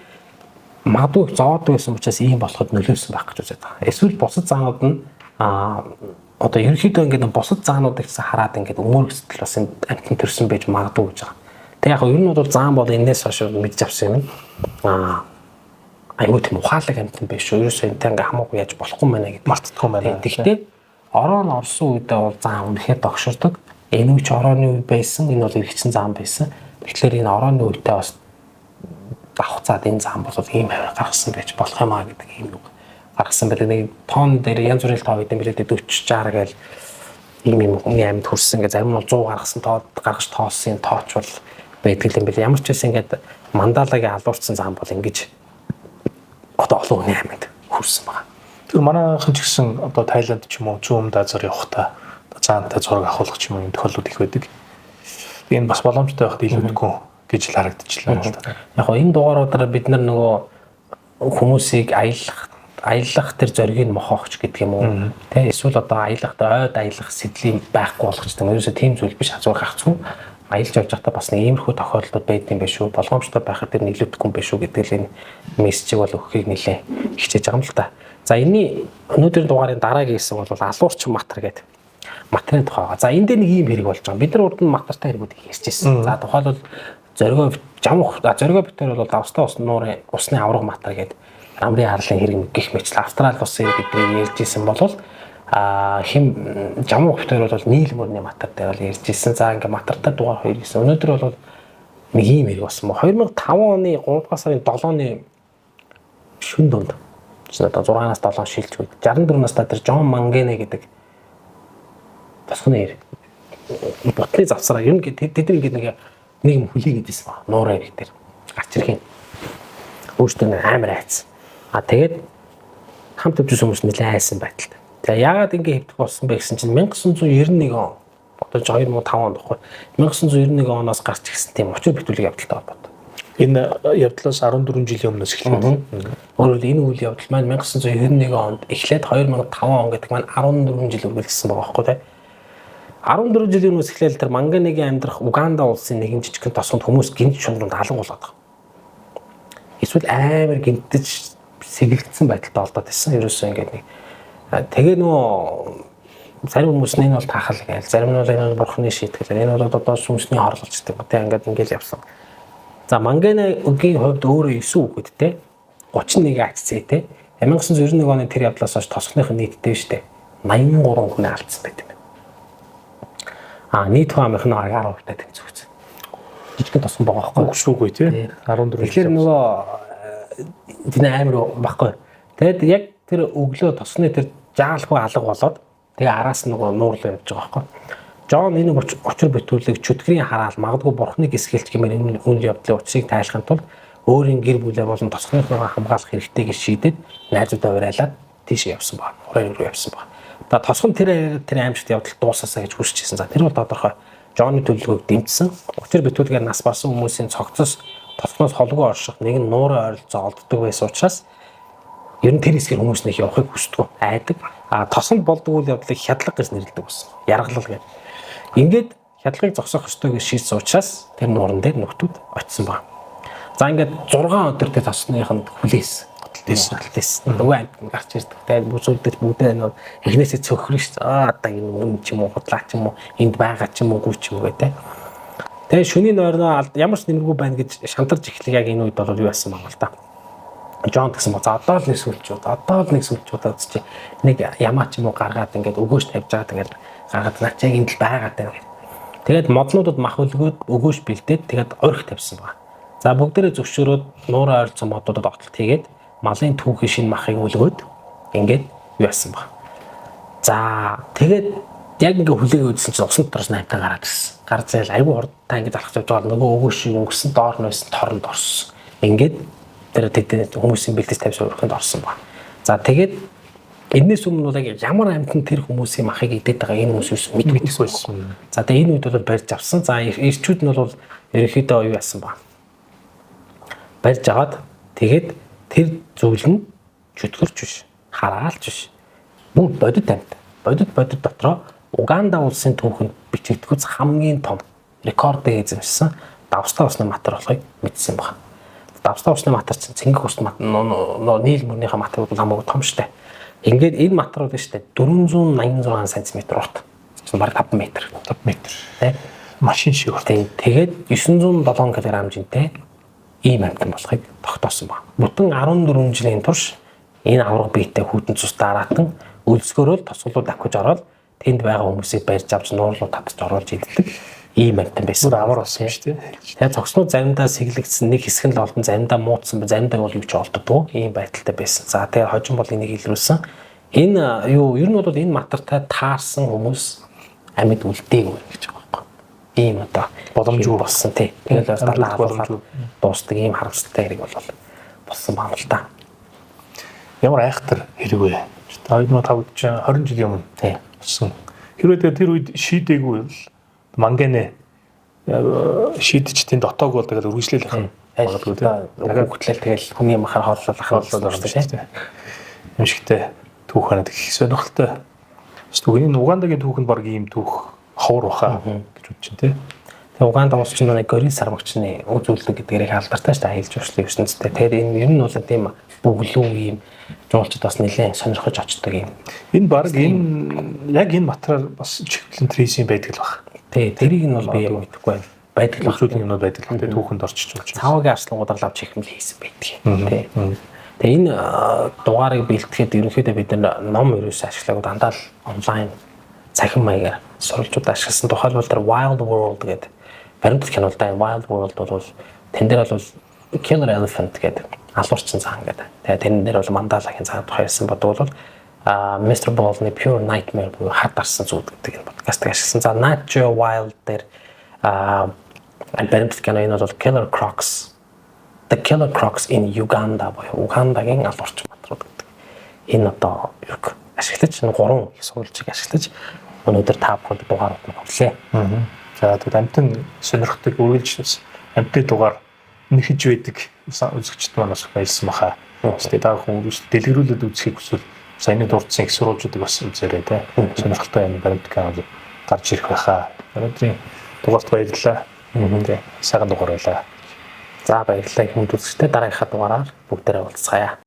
магадгүй их зовоодог байсан учраас ийм болоход нөлөөлсөн байх гэж үзээд байгаа. Эсвэл бусад заанууд нь одоо ерөнхийдөө ингээд бусад заануудыг гэсэн хараад ингээд өмөргөсдөл бас амтан төрсөн байж магадгүй гэж байгаа. Тэг яг ер нь бол заан бол энэс хойш мэдж авсан юм. Айгуу тийм ухаалаг амтан биш шүү. Ерөөсөө энтэй ингээ хамаагүй яаж болохгүй мэнэ гэдэг мартдаггүй мэнэ. Тэгэхдээ орон орсон үедээ бол заан үнэхээр догширдог. Энэ үеч орооны үе байсан. Энэ бол эргэцэн заан байсан. Тэгэхээр энэ орооны үедээ бас давхцаад энэ зам бол ийм авир гаргасан байж болох юм а гэдэг ийм үг гаргасан байдаг. Нэг тоон дээр янз бүрийн тоо гэдэг юм билээ 40 60 гээл ийм юм хүний амьд хүрсэн гэж зарим нь бол 100 гаргасан тоо гаргаж тоосон тооч бол байдаг юм билээ. Ямар ч байсан ингээд мандалагийн алуурсан зам бол ингэж одоо олон хүний амьд хүрсэн байгаа. Тэр манайхан ч гэсэн одоо Таиланд ч юм уу зүүн өмнөд Азиар явахдаа заантай зураг авахулах ч юм уу юм тохиолдлууд их байдаг. Энэ бас боломжтой байхад илүүдгүй гэж л харагдчихлаа л да. Яг гоо энэ дугааруудаараа бид нар нөгөө хүмүүсийг аялах тэр зоригийг мохоогч гэдэг юм уу тэ эсвэл одоо аялах ойд аялах сэдлийн байхгүй болгоч гэдэг юм. Ерөөсөө тийм зүйл биш азуур гагцгүй аялж явж байхдаа бас нэг иймэрхүү тохиолдлууд байдаг юм биш үү? Болгоомжтой байхад тэр нийлүүлдэхгүй юм биш үү гэдэг л энэ мессежийг бол өгөхийг нэлээ хичээж байгаа юм л та. За энэний өнөөдрийн дугаарын дараагийн хэсэг бол алуурчин матар гэдэг матрын тухай байгаа. За энэ дээр нэг ийм хэрэг болж байгаа. Бид нар урд нь матартай хэрэгүүдийг ярьж ирсэн. За тухайлбал зоригоо жамх зоригоо битэр бол давстай ус нуурын усны авраг матар гэдэг намрын харлын хэрэг гих мэтлээ Австрали улсын хэрэг гэдгийг ярьж исэн бол хим жамх битэр бол нийл мөрний матар дээр бол ярьж исэн. За ингээ матартай дугаар хоёр гэсэн. Өнөөдөр бол нэг ийм хэрэг болсон. 2005 оны 3 дугаар сарын 7-ны шөнө дунд одоо 6-наас 7 шилж үед 64 настай тэр Джон Мангене гэдэг босхны хэрэг ботны завсараа ер нь тэд нар ингээд нэг юм хүлээгээд байсан ба нуурын хэрэг дээр гарч ирэх юм. Өөртөө нэг амар айцсан. А тэгээд хамт өвчсөн хүмүүс нэлээд айсан байдалтай. Тэгээ яагаад ингэ хэвдэх болсон бэ гэсэн чинь 1991 он одоо 2005 он баггүй 1991 оноос гарч ирсэн тийм учир битүүлэг явдалтай холбоотой. Энэ явдлаас 14 жилийн өмнөөс эхлээд. Өөрөөр энэ үйл явдал маань 1991 онд эхлээд 2005 он гэдэг маань 14 жил үргэлжилсэн байгаа байхгүй тий. 14 жилийн өмнөөс эхлээл тэр Манганегийн амьдрах Уганда улсын нэгэн жижигхэн тосгонд хүмүүс гинт шунранд алга болоод байгаа. Эсвэл амар гинтэж сэгэлдсэн байдалтай олдоод ирсэн. Ерөөсөө ингээд нэг тэгээ нөгөө зарим хүмүүс нь энэ бол таахал гээл, зарим нь бол энэ бол бурхны шийтгэл, энэ бол одоо сүнсний хорлолч гэдэг юм. Тэг ингээд ингээл явсан. За Манганегийн хувьд өөрөө 9 хүүхэдтэй 31 ач зээтэй. 1991 оны тэр явдлаас хойш тосгоных нь нийтдээ штэ 83 хүн алдсан байт юм байна. А нийт хүн амынх нь 10% та тэнцвэрсэн. Жижигхэн тосгон байгаа байхгүй юу? Шүүгүй тий. 14. Тэгэхээр нөгөө тэн амар байхгүй. Тэгэд яг тэр өглөө тосгоны тэр жаалгүй алга болоод тэгээ араас нөгөө нуурлаа явж байгаа байхгүй. Жон энэ учир бүтүүлэг чөтгөрийн хараал магадгүй бурхныг эсгэлч гэмээр энэ үйл явдлын учрыг тайлахын тулд өөрийн гэр бүлээ болон тосгоныхоо хамгаалах хэрэгтэй гэж шийдээд найзуудаа уриалаад тийшээ явсан байна. Уран руу явсан байна. За тосгон тэр аимшигт явдал дуусаасаа гэж хүсэж ирсэн. За тэр бол тодорхой. Жоны төлөвлөгөөг дэмжсэн. Учир битүүлгээр нас барсан хүмүүсийн цогцос тосгоноос холгүй орших нэг нь нуурын ойролцоо олддог байсан учраас ер нь тэр хэсгээр хүмүүс нэг явахыг хүсдэг, айдаг. А тосгонд болдог үйл явдлыг хядлага гэж нэрлэдэг болсон. Яргалал гэдэг. Ингээд хядлагыг зогсоох ёстой гэж шийдсэн учраас тэр нууран дээр нөхдүүд очисон байна. За ингээд 6 өдөр тэр тосгоныхонд хүлээсэн. Хөдөлтөөс. Нөгөө амт нь гарч ирдэг. Тэгээд бүсүүлдэж бүгдээ нөө эхнээсээ цөхрөн шүү. Аа одоо энэ үн ч юм уу худлаа ч юм уу энд байгаа ч юм уу гүү ч юм уу гэдэг. Тэгээд шөнийн нойрноо ямар ч нэмэргүй байна гэж шантарч эхлэх яг энэ үед бол юу яасан байгаа л да. Жон гэсэн ба за одоо л нэг сүлжүүд, одоо л нэг сүлжүүд үзчих. Нэг ямаа ч юм уу гаргаад ингээд өгөөж тавьж байгаад ингээд гаргаад наа чи яг энд л байгаад байна гэх. Тэгээд моднуудад мах өлгөөд өгөөж бэлдээд тэгээд орхи тавьсан байна. За бүгдээрээ зөвшөөрөөд нуураа ойролцсон модуудад отолт хийгээд малын түүхийн шинэ махыг өлгөөд ингээд юу яасан ба. За тэгээд яг ингээ хүлээгээ үзсэн чинь усан дотроос наймтан гараад ирсэн. Гар зээл айгүй хурдтай ингээ залхаж явж байгаа нөгөө өгөөш өнгөрсөн доор нь байсан торонд орсон. Ингээд тэр тэд хүмүүсийн бэлдэж тавьсан өрхөнд орсон ба. За тэгээд энэс өмнө бол яг ямар амьтан тэр хүмүүсийн махыг идээд байгаа энэ хүмүүс юус мэдгүй байсан. За тэгээд энэ үед бол барьж авсан. За ирчүүд нь бол ерөнхийдөө юу яасан ба. Барьж аваад тэгээд тэр зүйл нь чөтгөрч биш, хараалч биш. Бүр бодит амьт. Бодит дотроо Уганда улсын түүхэнд бичигдэхүйц хамгийн том рекордыг эзэмшсэн давстай усны матар болохыг мэдсэн байна. Давстай усны матар чинь цэнгэх ус нийл мөрнийхээ матар бол хамаагүй том штэ. Ингээд энэ матар бол штэ 486 см урт. Бараг 5 метр. 5 метр. Тэ? Машин шиг урт. Тэгээд 907 кг жинтэй ийм амьтан болохыг тогтоосон байна. Бүтэн 14 жилийн турш энэ авраг биетэй хүйтэн цус дараатан өлсгөөрөө л тосголууд давхиж ороод тэнд байгаа хүмүүсийг барьж авч нуурлуу татаж оруулж иддэг ийм амьтан байсан. Бүр амар болсон шүү дээ. Тэгээ цогцнууд заримдаа сэглэгдсэн, нэг хэсэг нь л олдон, заримдаа муудсан, заримдаа бол юу ч олддоггүй ийм байдалтай байсан. За тэгээ хожим бол энийг илрүүлсэн. Энэ юу ер нь бол энэ матартай таарсан хүмүүс амьд үлдээгүй гэж байгаа байхгүй. Ийм одоо боломжгүй болсон тий. Тэгэл бас дандаа боломжгүй дуустдаг ийм харамсалтай хэрэг бол болсон байна л да. Ямар айхтар хэрэг вэ? 2005 ч 20 жилийн өмнө тий болсон. Хэрвээ тэгээ тэр үед шийдээгүй бол Мангане шийдэж тэнд отоог бол тэгэл үргэлжлээл байх магадгүй тий. Хүүхдлэл тэгэл хүний махаар хооллол ах шүү дээ. Юм шигтэй түүх хараад их сонирхолтой. Бас түүх энэ Угандагийн түүх нь баг ийм түүх ховор баха гэж бодож байна тий. Тэгээ Уганда улс чинь нэг горил сармагчны үзүүлэлт гэдгээр их алдартай шүү дээ аялал жуулчлалын ертөнцтэй. Тэгэхээр энэ ер нь бол тийм бүглүү ийм жуулчид бас нэлээд сонирхож очдог юм. Энэ баг энэ яг энэ матраар бас чиглэн трейсинг байдаг л баг. Тий, тэрийг нь бол би яг мэдэхгүй байна. Байдаг л үзүүлэн юмнууд байдаг л тий түүхэнд орчиж болж байна. Цаваагийн арслангуудаар лав чихмэл хийсэн байдаг. Тий. Тэгээ энэ дугаарыг бэлтгэхэд ерөнхийдөө бид нар ном ерөөсөө ашиглаагүй дандаа л онлайн цахим маягаар сурвалжууд ашигласан. Тухайлбал тэр Wild World гэдэг баримтат кино л да. Wild World бол тэн дээр бол Killer Elephant гэдэг алуурчин цагаан гэдэг. Тэгээ тэрэн дээр бол Мандалагийн цагаан тухай ярьсан бодог бол Mr. Ball-ны Pure Nightmare буюу хар дарсан зүуд гэдэг энэ подкастыг ашигласан. За Nat Geo Wild дээр баримтат кино энэ бол Killer Crocs The Killer Crocs in Uganda буюу Угандагийн алуурчин матрууд гэдэг. Энэ одоо юг ашиглаж энэ гурван их сурвалжийг ашиглаж өнөөдөр та бүхэнд дугаарууд нь хүрлээ. За тэгвэл амтан сонирхдаг үргэлж амтны дугаар нэхэж байдаг үзэгчд маань бас баярлсан баха. Тэгээ та бүхэн үргэлж дэлгэрүүлээд үзэхийг хүсвэл саяны дурдсан их сурвалжуудыг бас үзээрэй те. Сонирхолтой юм баримт канал гарч ирэх байхаа. Өнөөдрийн дугаарт баярлалаа. Тэ сайхан дугаар байлаа. За, баярлалаа, хүндэт үзэгчдээ, дараагийнхаа дугаараар бүгдээрээ уулзцаая.